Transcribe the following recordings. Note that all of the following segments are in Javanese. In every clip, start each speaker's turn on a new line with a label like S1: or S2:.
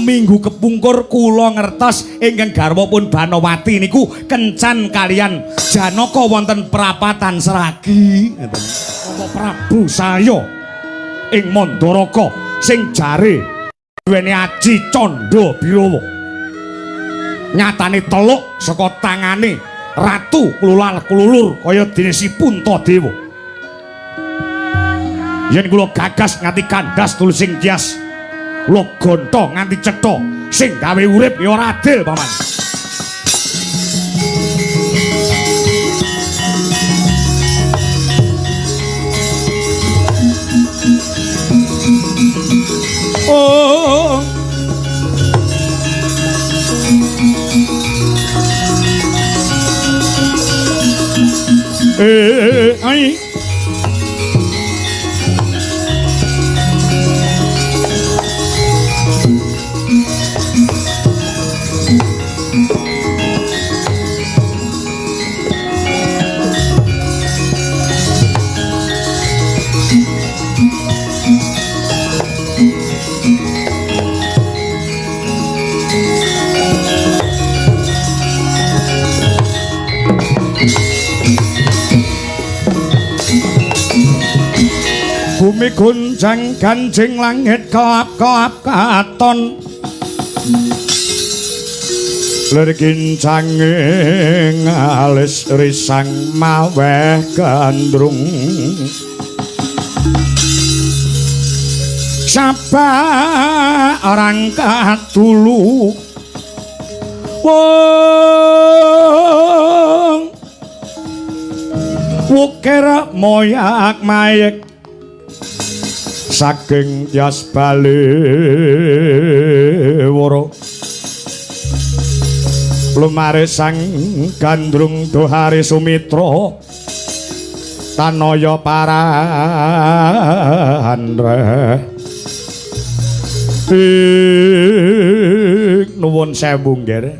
S1: Seminggu kepungkur kula ngertos ingkang garwa pun Banowati niku kencan kalian Janaka wonten prapatan Sragi. Ngeten. Rama Prabu saya ing Mandaraka sing jare duweni aji Candha Birawa. Nyatane teluk saka tangane Ratu Klulal Klulur kaya dene si Puntadewa. Yen kula gagas nganti kandas tulising kias, kula gonta nganti cetha sing gawe urip ya ora adil, Paman. Oh. Ai. Bumi gonjang ganjing langit kelap-kelap katon, lir kincange ngalis risang maweh gandrung. Saba orang kadulu wong wukir moyak mayek saking tias balewara lumare sang gandrung dohare sumitra tanaya parandre. Ing nuwun sewu nggih.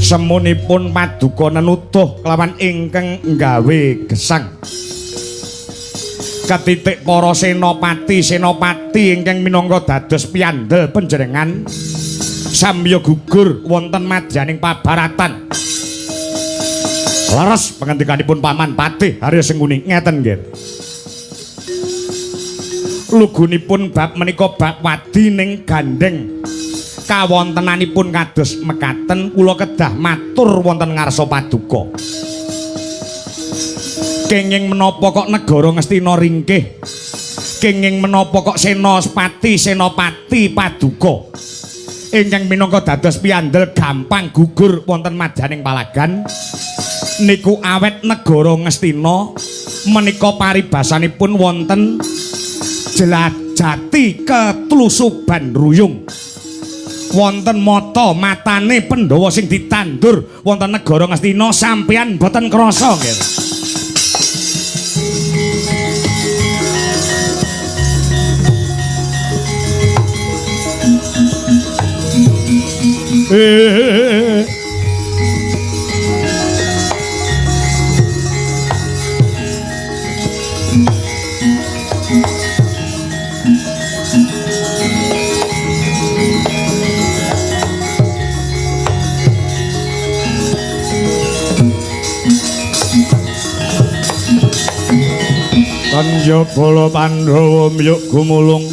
S1: Semunipun paduka nenuduh kelawan ingkang nggawe gesang ketitik para senopati senopati ingkang minangka dados piyandel panjenengan samya gugur wonten madyaning pabaratan. Leres pangandikanipun Paman Patih Harya Sengkuni ngeten nggih. Lugunipun bab menika bab wadi ning gandheng kawontenanipun kados mekaten kula kedah matur wonten ngarsa paduka. Kenging menapa kok negara Ngastina ringkih? Kenging menapa kok senopati senopati paduka ingkang minangka dados piyandel gampang gugur wonten madyaning palagan? Niku awet negara Ngastina menika paribasanipun wonten jelajati ketlusuban ruyung. Wonten mata matane Pandhawa sing ditandur wonten negara Ngastina sampeyan boten krasa nggih. Kanja bala Pandhawa miyuk gumulung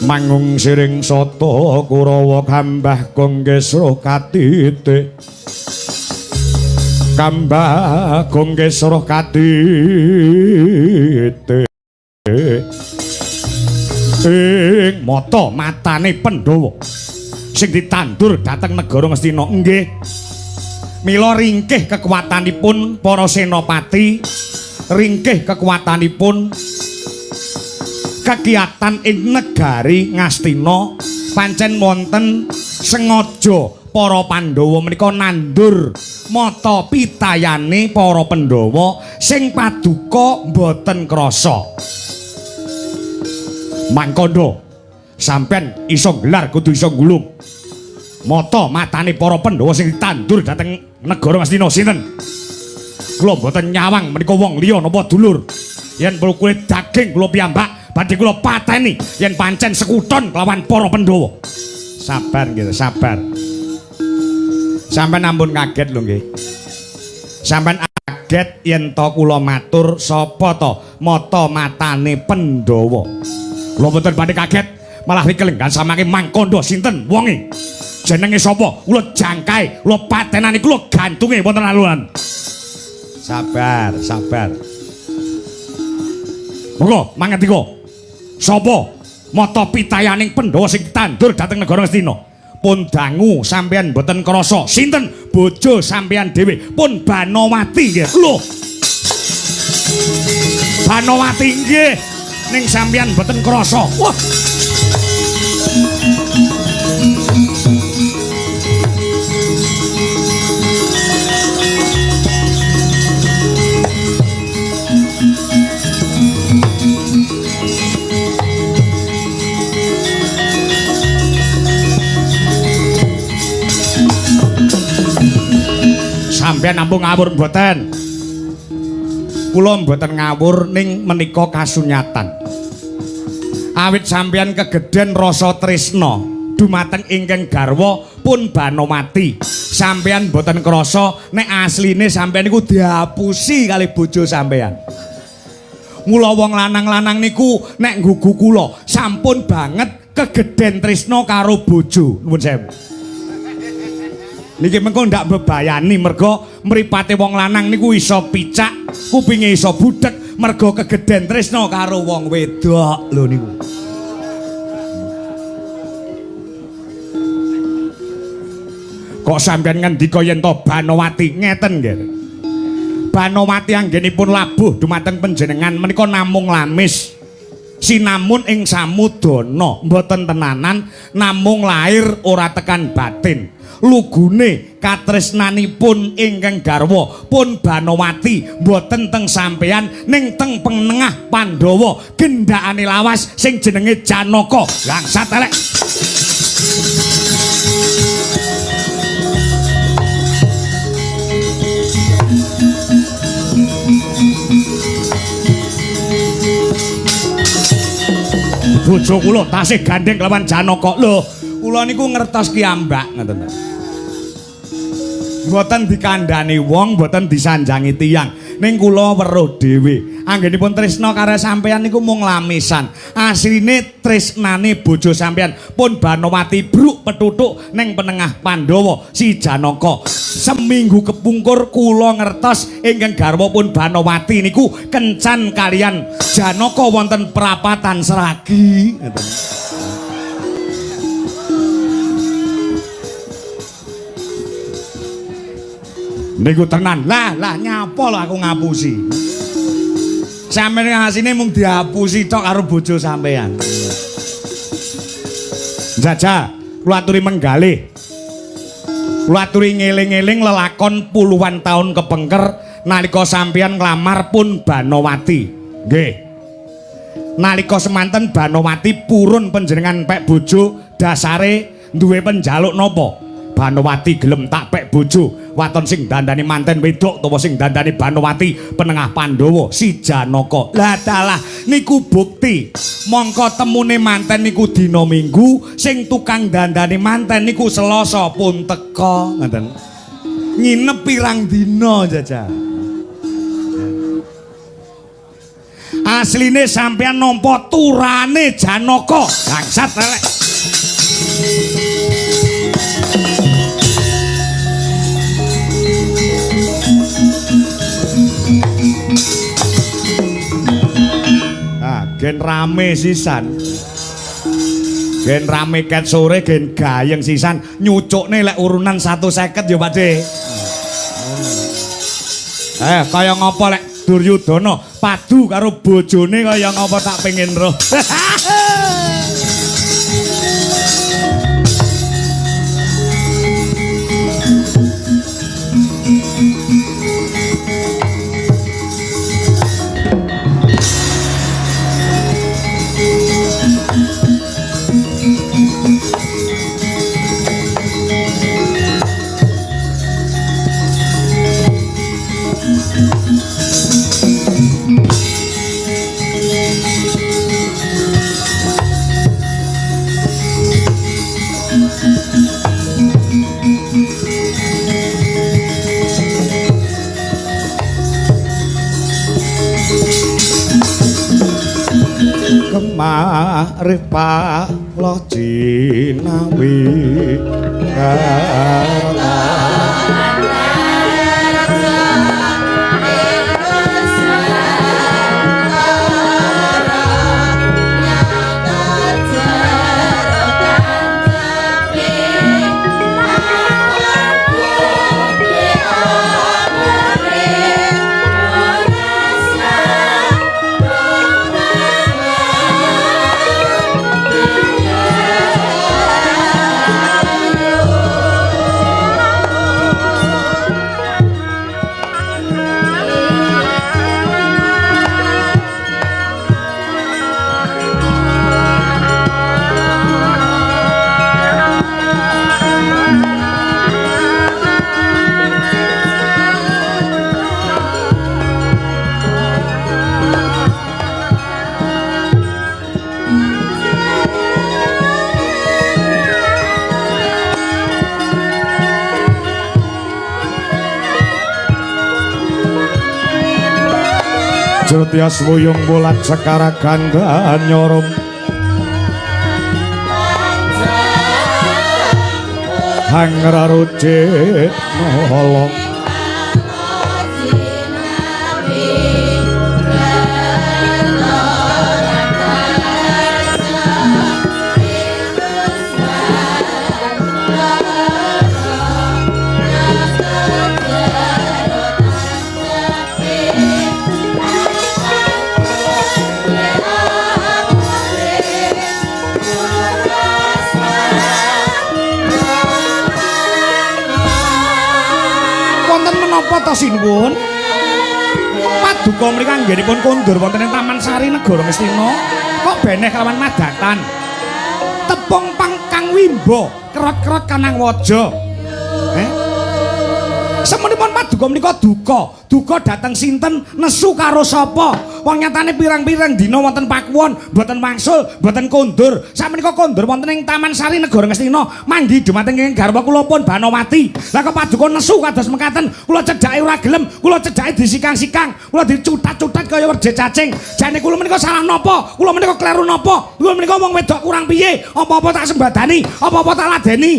S1: mangung siring sata Kurawa kambah gonggesruh katite, kambah gonggesruh katite. Ing mata matane Pandhawa sing ditandur dhateng negara Ngastina nggih. Mila ringkih kekuatanipun para senopati, ringkih kekuatanipun kegiatan ing negari Ngastina pancen wonten sengaja para Pandhawa menika nandur mata pitayane para Pandhawa sing paduka mboten krasa. Mangkandha sampean iso gelar kudu iso gulung. Mata matane para Pandhawa sing ditandur dhateng negara Ngastina sinten? Kula mboten nyawang menika wong liya napa dulur. Yen kulit daging kula piyambak Badhe kula pateni yen pancen sekuton kelawan para Pandhawa. Sabar nggih, sabar. Sampeyan ampun kaget lho nggih. Sampeyan kaget yen to kula matur sapa to mata matane Pandhawa. Kula mboten badhe kaget, malah rikelenggan samangke mangkandha sinten wonge. Jenenge sapa? Kula jangkae, kula patenani, kula gantunge wonten alun. Sabar, sabar. Monggo mangandika. Sapa mata pitayaning Pandhawa sing tandur dhateng negara Ngastina? Pun dangu sampeyan mboten krasa. Sinten bojo sampeyan dhewe? Pun Banowati nggih. Lho. Banowati nggih. Ning sampeyan mboten krasa. Wah. Sampeyan namung ngawur mboten? Kula mboten ngawur ning menika kasunyatan. Awit sampeyan kegedhen rasa tresna dumateng ingkang garwa pun Banowati. Sampeyan mboten krasa nek asline sampeyan niku diapusi kali bojo sampeyan. Mula wong lanang-lanang niku nek nggugu kula sampun banget kegedhen tresna karo bojo. Nuwun sewu. Niki mengko ndak mbebayani merga mripate wong lanang niku iso picak, kupinge iso budhek merga kegedhen tresna karo wong wedok lho niku. Kok sampeyan ngendika yen to Banowati ngeten nggih. Banowati anggenipun labuh dumateng panjenengan menika namung lamis. Sinamun ing samudana, mboten tenanan, namung lair ora tekan batin. Lugune katresnanipun ingkang garwa pun Banowati mboten teng sampeyan ning teng penengah Pandhawa gendakane lawas sing jenenge Janaka. Langsat elek. Bojo kula tasih gandeng kelawan Janaka. Lho, kula niku ngertos kiyambak ngoten to. Mboten dikandhani wong, mboten disanjangi tiyang. Ning kula weruh dhewe. Anggenipun tresna karo sampeyan niku mung lamisan. Asline tresnane bojo sampeyan pun Banowati bruk petutuk ning penengah Pandhawa si Janaka. Seminggu kepungkur kula ngertos ingkang garwa pun Banowati niku kencan kalian Janaka wonten prapatan Sragi. Ngoten. Niku tenan. Lah, lah nyapa lho aku ngapusi. Sampeyan asine mung diapusi tok karo bojo sampeyan. Jajah, kula aturi menggalih. Kula aturi ngeling-eling lelakon puluhan tahun kepengker nalika sampeyan nglamar pun Banowati. Nggih. Nalika semanten Banowati purun panjenengan pek bojo dasare duwe penjaluk napa? Banowati gelem tak pek bojo waton sing dandani manten wedok utawa sing dandani Banowati penengah Pandhawa si Janaka. Lah dalah niku bukti mongko temune manten niku dina Minggu, sing tukang dandani manten niku Selasa pun teka ngoten. Nginep pirang dina jajah. Asline sampeyan nampa turane Janaka. Bangsat elek. Gen rame sisan. Gen rame ket sore gen gayeng sisan nyucukne lek urunan 150 ya Pak De. Kaya ngapa lek Duryudana padu karo bojone kaya ngapa tak pengen roh. Arif paloh jinawi karna. Jrotias wuyung wulan sekara ganda nyorom hangrarucit nolong. Menapa ta sinuwun? Paduka mriki anggenipun kondur wonten ing Taman Sari Negara Ngastina kok beneh kelawan madatan. Tepung pang Kang Wimbo, kerot-kerot kanang waja. Semenipun paduka menika duka, duka dhateng sinten, nesu karo sapa? Wong nyatane pirang-pirang dina wonten pakuwon, mboten wangsul, mboten kondur. Sakmenika kondur wonten ing Taman Sari Negara Ngastina, manggi dumateng ing garwa kula pun Banowati. Lah kok paduka nesu kados mekaten, kula cedhake ora gelem, kula cedhake disikang-sikang, kula dicutat-cutat kaya werje cacing. Jane kula menika salah napa? Kula menika kleru napa? Kula menika wong wedok kurang piye? Apa-apa tak sembadani, apa-apa tak ladeni.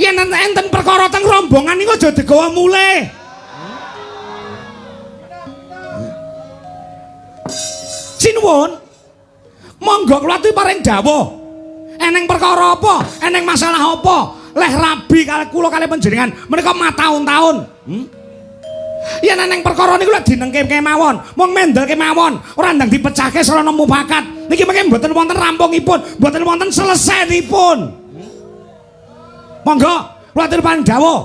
S1: Yen enten perkara teng rombongan niku aja digawa mulih. Sinuwun. Monggo kula atuhi paring dawuh. Eneng perkara apa? Eneng masalah apa? Leh rabi kalih kula kalih panjenengan menika mataun-taun. Yen eneng perkara niku lek dinengke kemawon, mung mendel kemawon, ora ndang dipecahke sarana mufakat. Niki mengke mboten wonten rampungipun, mboten wonten selesainipun. Monggo kula aturi paring dawuh.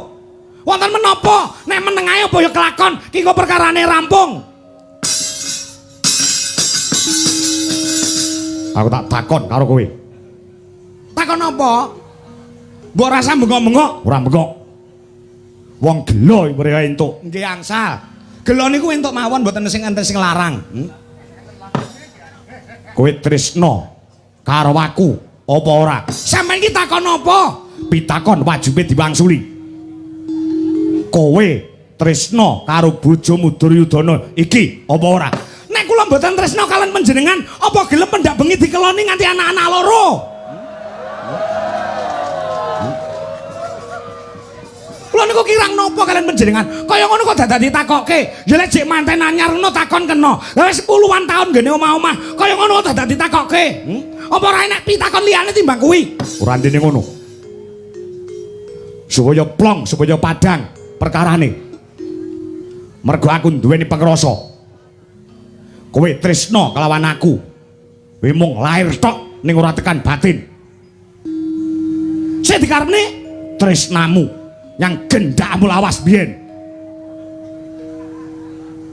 S1: Wonten menapa? Nek meneng ae apa ya kelakon, ki kok perkarane rampung. Aku tak takon karo kowe. Takon apa? Mbok rasa bengok-bengok? Ora bengok. Wong gelo iki mrene entuk. Nggih angsal. Gelo niku entuk mawon mboten sing enten sing larang. Kowe tresna karo aku apa ora? Sampeyan iki takon apa? Pitakon wajibe diwangsuli. Kowe tresna karo bojomu Duryudana iki apa ora? Nek kula mboten tresna kalian panjenengan, apa gelem pendak bengi dikeloni nganti anak-anak loro? Kula niku kirang napa kalian panjenengan? Kaya ngono kok dadak ditakokke. Ya lek jek manten anyar ngono takon kena. Lah wis puluhan tahun nggene omah-omah, kaya ngono kok dadak ditakokke. Apa ora enek pitakon liyane timbang kuwi? Ora ndene ngono. Supaya plong, supaya padhang perkarane. Mergo aku duweni pangrasa. Kowe tresna kelawan aku. Kowe mung lair tok ning ora tekan batin. Sing dikarepne tresnamu yang gendakmu lawas biyen.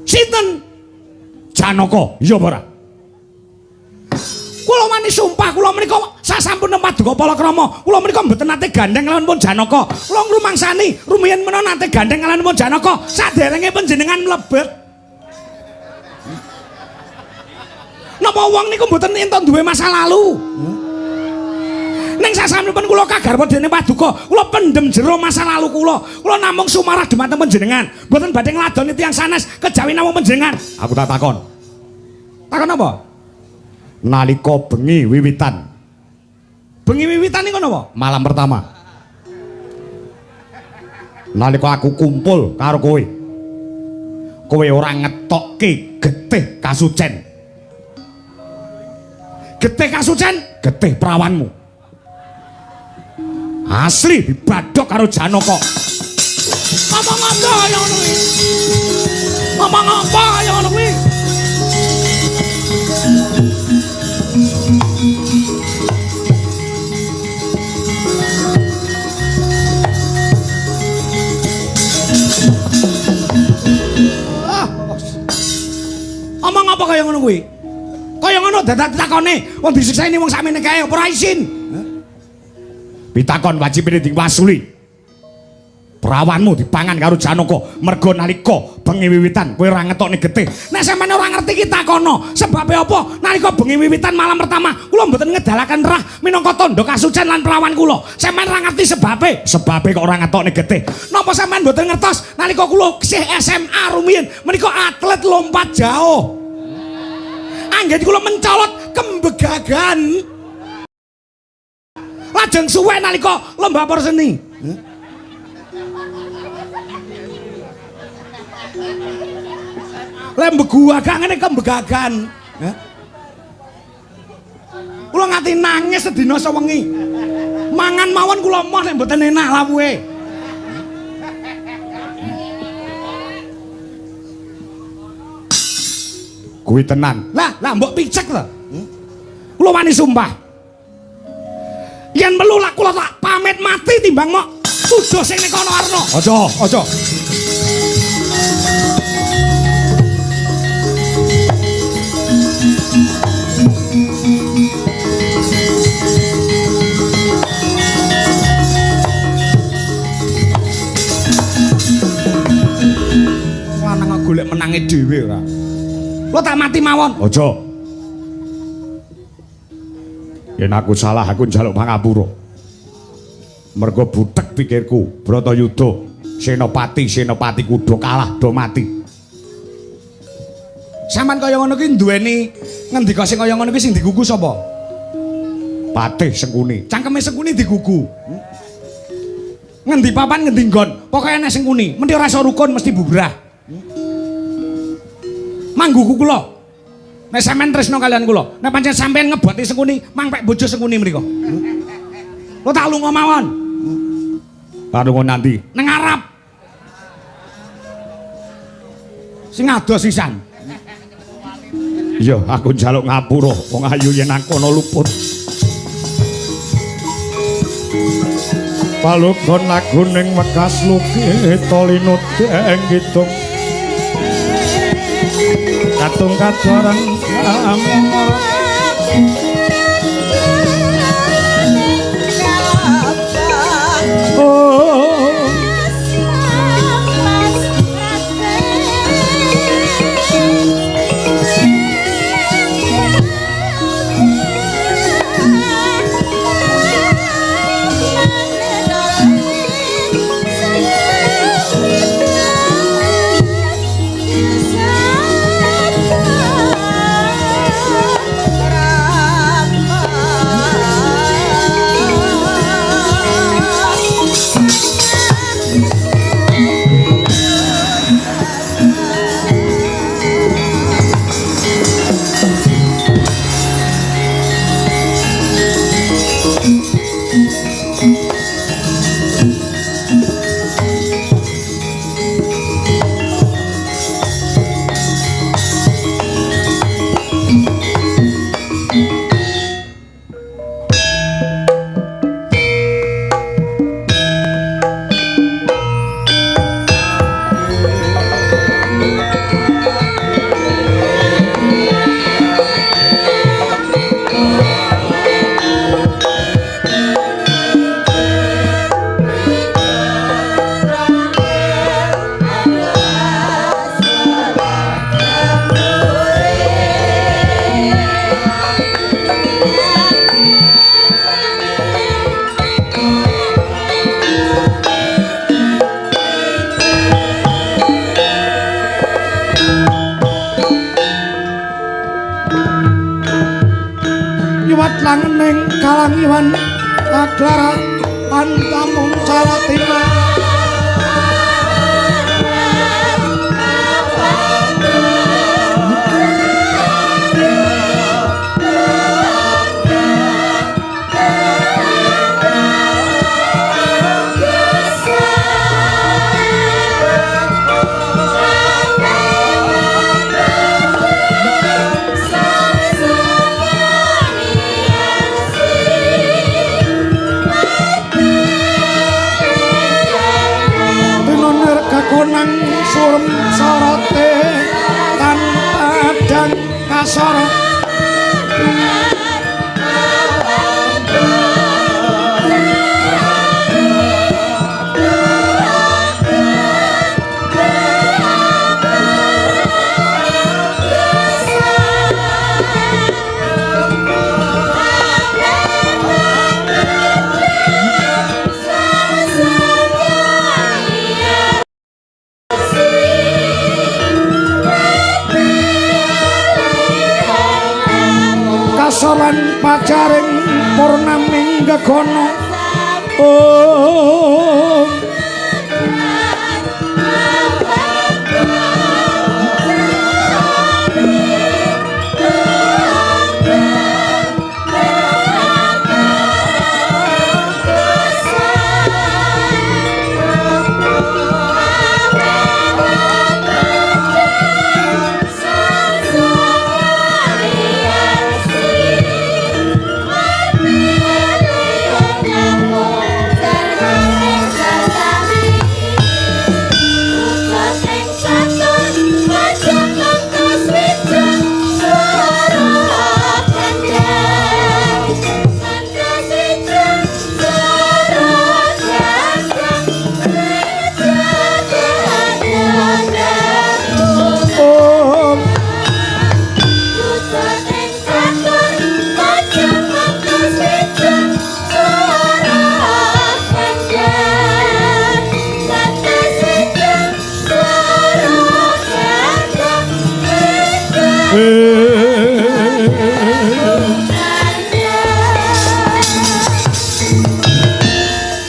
S1: Sinten? Janaka, iya apa ora? Kula wani sumpah kula menika sasampun paduka palakrama, kula menika mboten nate gandeng kalawan pun Janaka. Kula ngrumangsani rumiyin menawa nate gandeng kalawan pun Janaka saderenge panjenengan mlebet. Napa wong niku mboten entuk duwe masa lalu? Ning Nanging sasampunipun kula kagarwa dening paduka, kula pendem jero masa lalu kula. Kula namung sumarah dhumateng panjenengan. Mboten badhe ngladoni tiyang sanes kejawi namung panjenengan. Aku tak takon. Takon apa? Nalika bengi wiwitan. Bengi wiwitan niku napa? Malam pertama. Nalika aku kumpul karo kowe. Kowe ora ngetokke getih kasucen. Getih kasucen, getih prawanmu. Asli dibadhok karo Janaka. Ngomong apa kaya ngono kuwi? Ngomong apa kaya ngono kuwi? Omong apa kaya ngono kuwi? Kaya ngono dadak ditakone, wong disiksani wong sakmene kae apa ora isin? Pitakon wajib diwasuli. Prawanmu dipangan karo Janaka merga nalika bengi wiwitan kowe ora ngetokne getih. Nek sampeyan ora ngerti ki takono, sebabe apa? Nalika bengi wiwitan malam pertama, kula mboten ngedalaken rah minangka tandha kasucen lan prawan kula. Sampeyan ora ngerti sebabe, sebabe kok ora ngetokne getih. Napa sampeyan mboten ngertos nalika kula isih SMA rumiyin menika atlet lompat jauh. Anggen kula mencolot kembegagan. Lajeng suwe nalika lomba porseni. Lek mbeguagak ngene kembegagan. Kula nganti nangis sedina sewengi. Mangan mawon kula moh nek mboten enak lawuhe. Kuwi tenan. Lah, lah mbok picek to. Kula wani sumpah. Yen perlu lak kula tak pamit mati timbang mok tuduh sing ning kono arno. Aja, aja. Lanang kok golek menange dhewe ora. Lo tak mati mawon. Aja. Yen aku salah aku njaluk pangapura. Mergo butek pikirku, Bratayuda, Senopati, Senopati kudu kalah do mati. Sampeyan kaya ngono kuwi duweni ngendika sing kaya ngono kuwi sing digugu sapa? Patih Sengkuni. Cangkeme Sengkuni digugu. Ngendi papan ngendi nggon, pokoke enek Sengkuni, mesti ora iso rukun, mesti bubrah. Mangguku kula. Nek sampean tresno kalian kula, nek pancen sampean ngeboti Sengkuni, mangpek bojo Sengkuni mriku. Lho tak lunga mawon. Lunga nanti? Nang Arab. Sing adoh sisan. Iya, aku njaluk ngapura wong ayu yen nang kono luput. Palugon laguning wekas lukita linudeng kidung. Katung kajaran amor. Oh, Nyuwat langening kalangiwan aglara pantamung caratina. Konang surem sorote tan padang kasara. Kasoran pacaring purnaming gegono. Oh.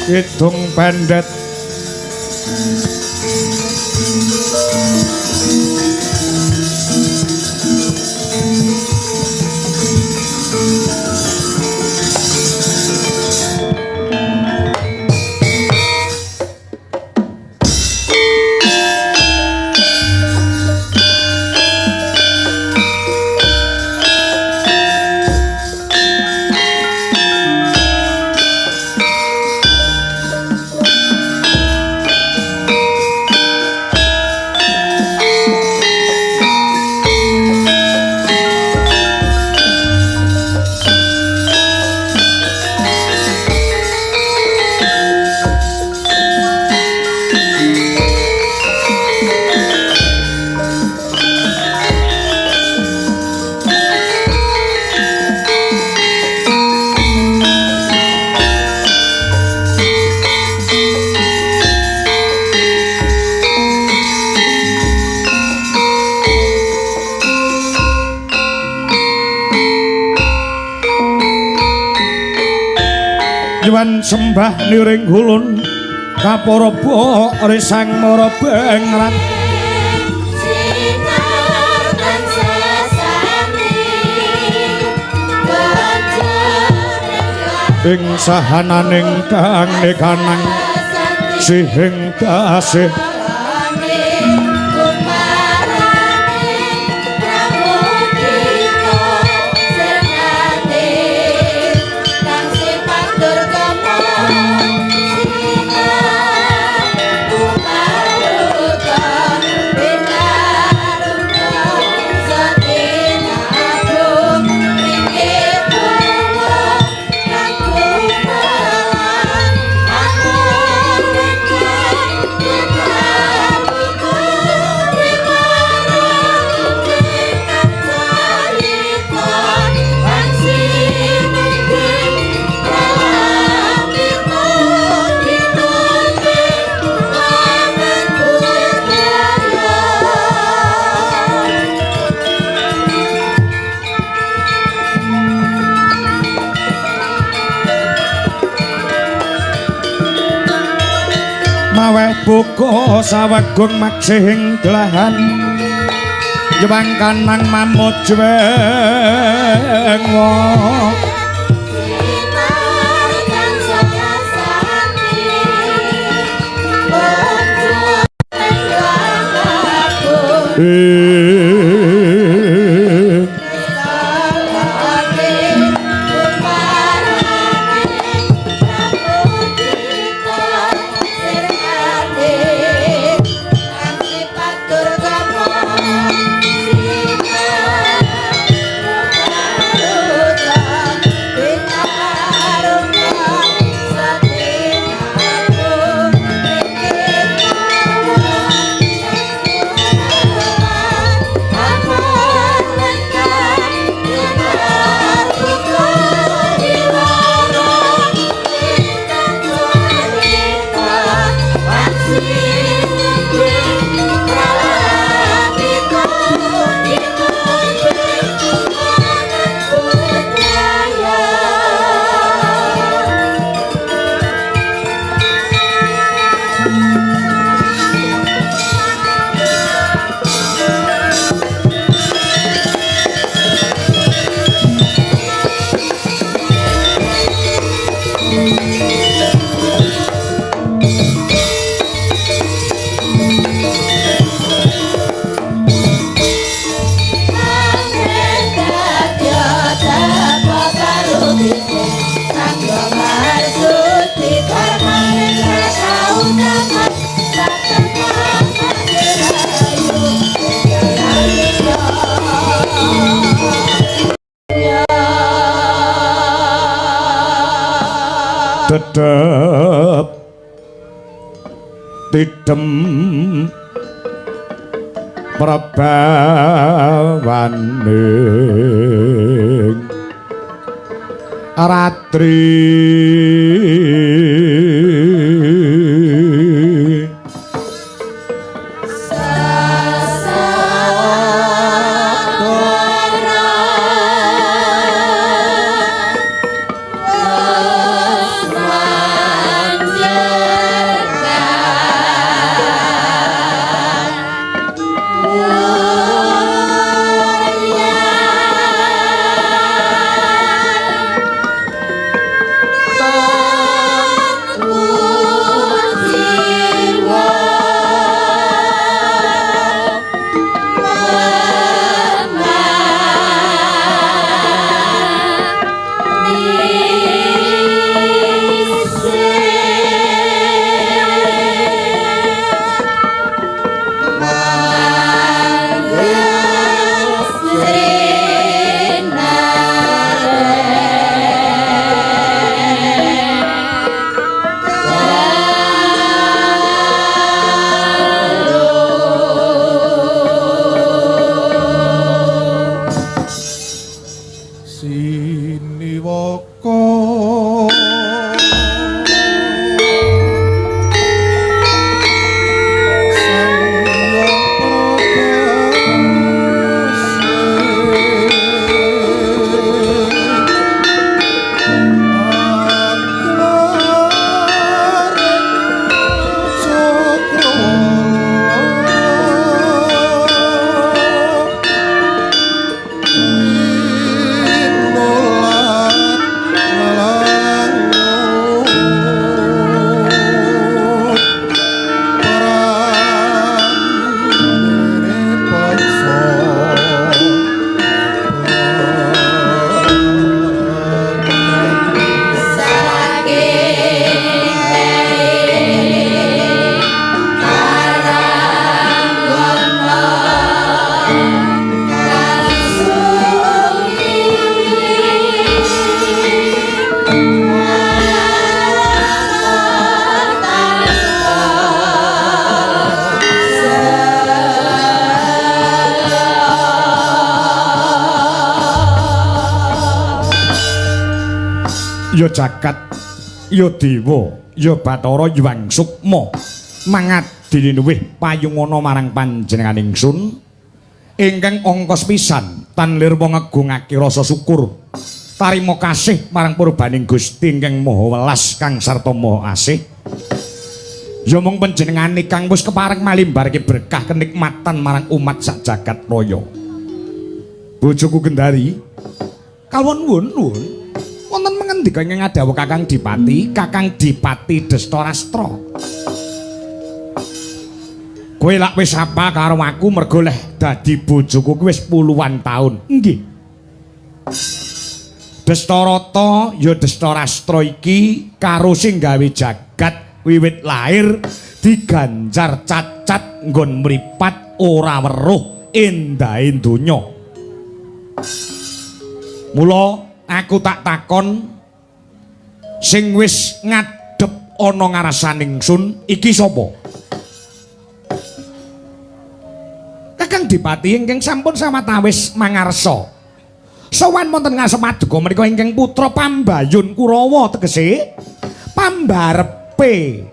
S1: Kidung pendet nyuwun sembah niring hulun kaparaba risang marabengrat. Ing sahananing kang nekanang sihing kasih
S2: Aku
S1: Saweh buka sawegung maksih delahan Jewang kanang mamut jeweng wa Dedep tidem prabawaning ratri Ya jagat, ya dewa, ya bathara Hyang Sukma mangadili luwih payungana marang panjenengan ingsun ingkang angka pisan tan lirwa ngegungake rasa syukur tarima kasih marang purbaning Gusti ingkang Maha Welas kang sarta Maha Asih. Ya mung panjenengane kang wis kepareng malimbarke berkah kenikmatan marang umat sak jagat raya. Bojoku Gendari, kawon nuwun nuwun. Wonten mengendika ingkang ngadhawuh Kakang Dipati, Kakang Dipati Destarastra. Kowe lak wis apa karo aku mergo leh dadi bojoku kuwi wis puluhan taun. Nggih. Destarata ya Destarastra iki karo sing gawe jagat wiwit lair diganjar cacat nggon mripat ora weruh endahe donya. Mula aku tak takon sing wis ngadhep ana ngarsaning sun iki sapa? Kakang Dipati ingkang sampun sawetawis mangarsa. Sowan wonten ngarsa paduka menika ingkang putra Pambayun Kurawa tegese pambarepe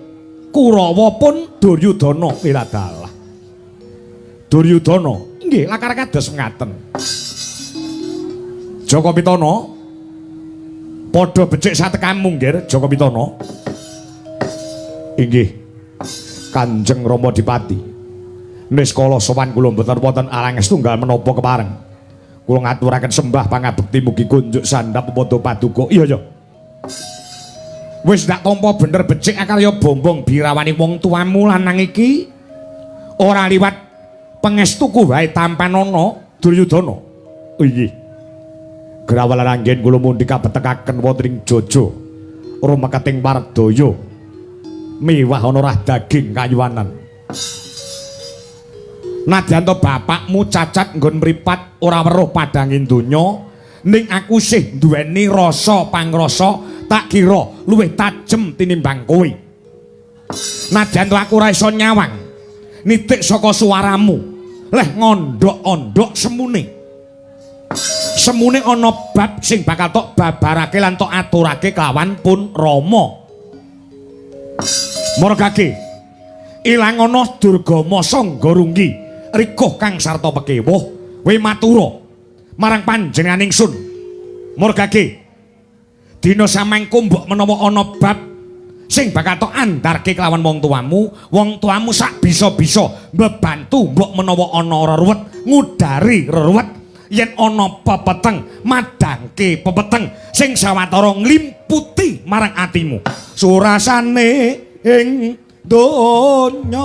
S1: Kurawa pun Duryudana. Wiladalah. Duryudana nggih lakar kados ngaten. Jaka Pitana padha becik satekamu nggih Jaka Pitana. Inggih Kanjeng Rama Dipati. Niskala sowan kula mboten wonten alang setunggal menapa kepareng. Kula ngaturaken sembah pangabekti mugi kunjuk sandhap padha paduka. Iya ya. Wis ndak tampa bener becik akarya bombong birawani wong tuamu lanang iki ora liwat pangestuku wae tampanana Duryudana. Inggih. Grawal anggen kula mundi kabetekaken wonten ing Jojo. Rumeketing wardaya. Miwah ana rah daging kayuwanan. Nadyan to bapakmu cacat nggon mripat ora weruh padanging donya, ning aku sih duweni rasa pangrasa tak kira luwih tajem tinimbang kowe. Nadyan to aku ora iso nyawang nitik saka suaramu, leh ngondhok-ondhok semune. Semune ana bab sing bakal tok babarake lan tok aturake kelawan pun Rama. Margake ilang ana Durgama Sangga Runggi rikuh kang sarta pekewuh we matura marang panjenengan ingsun. Margake dina samangko mbok menawa ana bab sing bakal tok andarke kelawan wong tuamu, wong tuamu sak bisa-bisa mbebantu mbok menawa ana reruwet ngudari reruwet, yen ana pepeteng madangke pepeteng sing sawetara nglimputi marang atimu. Surasane ing donyamu.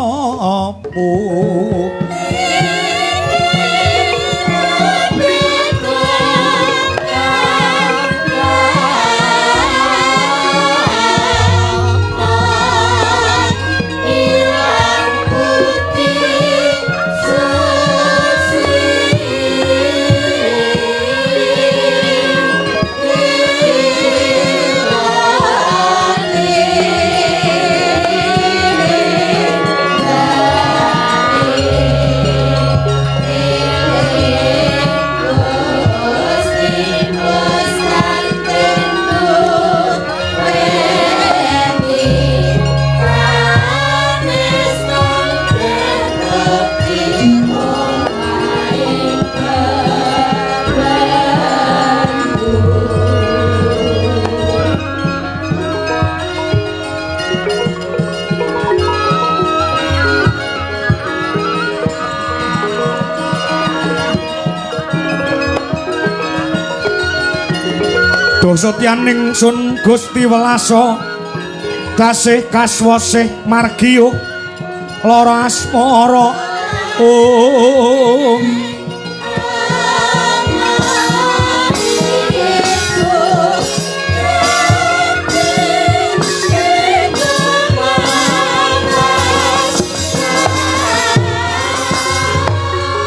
S1: Dosotyaning sun Gusti welasa dasih kaswasih margiyuh lara asmara. Oh.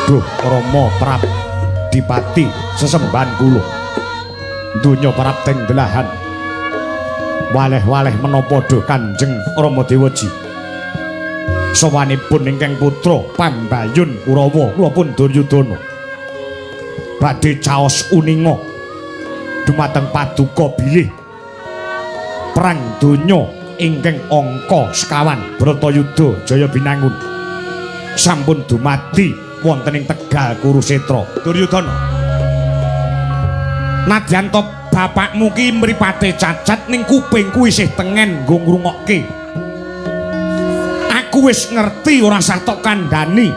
S1: Duh Rama Prabdipati sesembahan kula. Donya prapteng delahan. Waleh-waleh menapa duh Kanjeng Rama Dewaji. Sowanipun ingkang putra Pambayun Kurawa kula pun Duryudana. Badhe caos uninga dumateng paduka bilih perang donya ingkang angka sekawan Bratayuda Jaya Binangun sampun dumadi wonten ing Tegal Kurusetra. Duryudana, nadyan to bapakmu ki mripate cacat ning kupingku isih tengen nggo ngrungokke. Aku wis ngerti ora sah tok kandhani.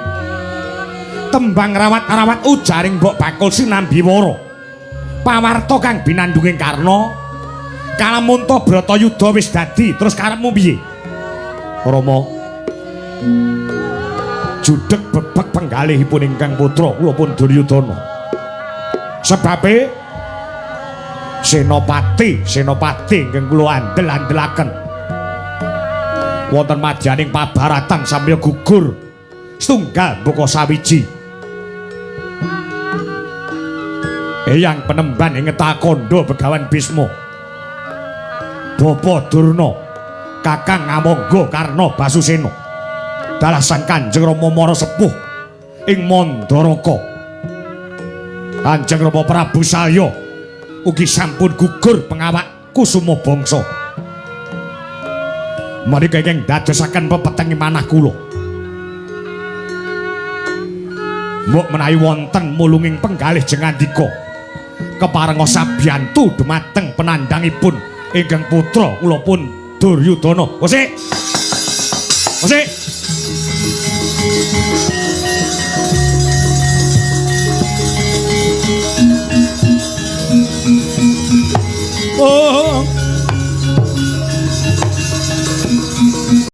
S1: Tembang rawat-rawat ujaring mbok bakul sinambiwara. Pawarta kang binandunging Karna, kalamunta Bratayuda wis dadi, terus karepmu piye? Rama, judheg bebek penggalihipun ingkang putra kula pun Duryudana. Sebabe Senopati, Senopati ingkang kula andel-andelaken wonten madyaning pabaratan samya gugur setunggal buka sawiji. Eyang penemban ing Kandha Begawan Bisma, Bapa Durna, Kakang Amangga Karna Basusena, dalah sang Kanjeng Rama Mara Sepuh ing Mandaraka. Kanjeng Rama Prabu Salya ugi sampun gugur pengawak kusuma bangsa. Menika ingkang dadosaken pepeteng manah kula. Mbok menawi wonten mulunging penggalih jengandika keparenga sabiyantu dumateng penandhangipun ingkang putra kula pun Duryudana. Kosik. Kosik.